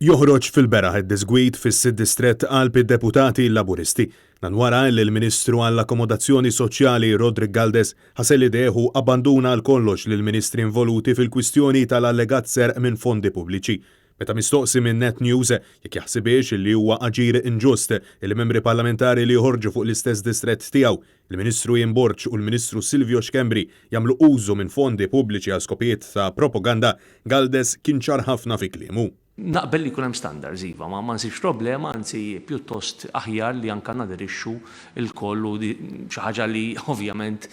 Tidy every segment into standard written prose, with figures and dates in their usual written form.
Joħroġ fil-beraħ id-diżgwid fis-sitt distrett qalb id-deputati Laburisti. Dan wara li l-Ministru għall-Akkomodazzjoni Soċjali Roderick Galdes ħasel idejh u abbanduna għal kollox lill-Ministri involuti fil-kwistjoni tal-allegat serq minn fondi pubbliċi. Meta mistoqsi minn Net News jekk jaħsibhiex li huwa aġir inġust li membri parlamentari li joħorġu fuq l-istess distrett tiegħu, il-Ministru Ian Borg u l-Ministru Silvio Schembri jagħmlu użu minn fondi pubbliċi għal skopijiet ta' propaganda, Galdes kien ċar ħafna fi kliemu. Naqbel li jkun hemm standards, iva, ma nsibx problema, anzi pjuttost aħjar li anke naderixxu lkoll u xi ħaġa li ovvjament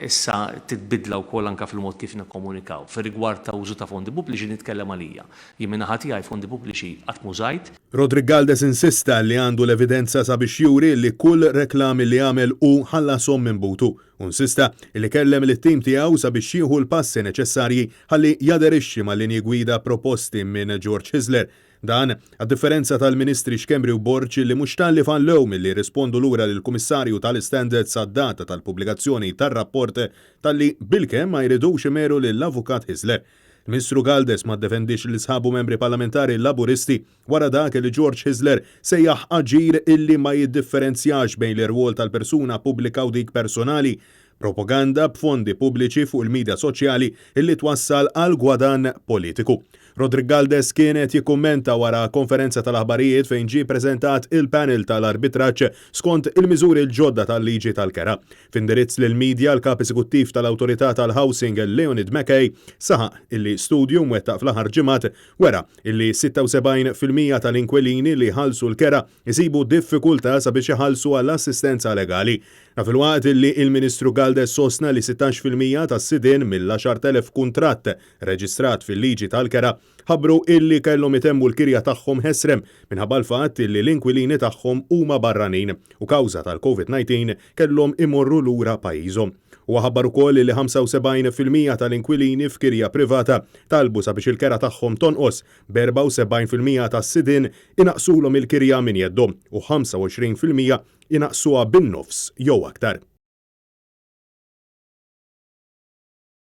issa titbidla wkoll anke fil-mod kif nikkomunikaw. Fir-rigward ta' użu ta' fondi pubbliċi nitkellem għalija. Jien min-naħa tiegħi fondi pubbliċi qatt m'użajt. Roderick Galdes insista li għandu l-evidenza sabiex juri li kull reklami li għamel hu ħallashom minn butu. Hu insista li kellem lit-tim tiegħu sabiex jieħu l-passi neċessarji ħalli jaderixxi mal-linji gwida proposti minn George Hyzler. Dan, għad-differenza tal-Ministri Schembri u Borg li mhux talli fallew milli jirrispondu lura lill-Kummissarju tal-Istandards sad-data tal-pubblikazzjoni tar-rapport, talli bilkemm ma jridux imeru lill-Avukat Hyzler. Il-Ministru Galdes ma ddefendiex lil sħabu membri parlamentari Laburisti wara dak li George Hyzler sejjaħ aġir illi ma jiddifferenzjax bejn l-irwol tal-persuna pubblika u dik personali, propaganda b'fondi pubbliċi fuq il-media soċjali illi twassal għal gwadann politiku. Roderick Galdes kien qed jikkummenta wara konferenza tal-aħbarijiet fejn ġie ppreżentat il-panel tal-arbitraġġ skont il-miżuri l-ġodda tal-liġi tal-kera. F'indirizz lill-media, l-Kap Eżekuttiv tal-Awtorità tal-Housing Leonid McKay saħaq illi studju mwettaq fl-aħħar ġimgħat wera illi 76% tal-inkwilini li jħallsu l-kera jsibu diffikultà sabiex iħallsu għall-assistenza legali. Dan filwaqt illi il-Ministru Galdes sostna li 16% tas-sidien mill-10,000 kuntratt reġistrat fil-liġi tal-kera ħabbru illi kellhom itemmu l-kirja tagħhom ħesrem minħabba l-fatt illi l-inkwilini tagħhom huma barranin u kawża tal-Covid 19 kellhom imorru lura pajjiżhom. Huwa ħabbar ukoll li 75% tal-inkwilini f'kirja privata talbu sabiex il-kera tagħhom tonqos, b'74% tas-sidien inaqqsulhom il-kirja minn jeddhom u 25% inaqqsuha bin-nofs jew aktar.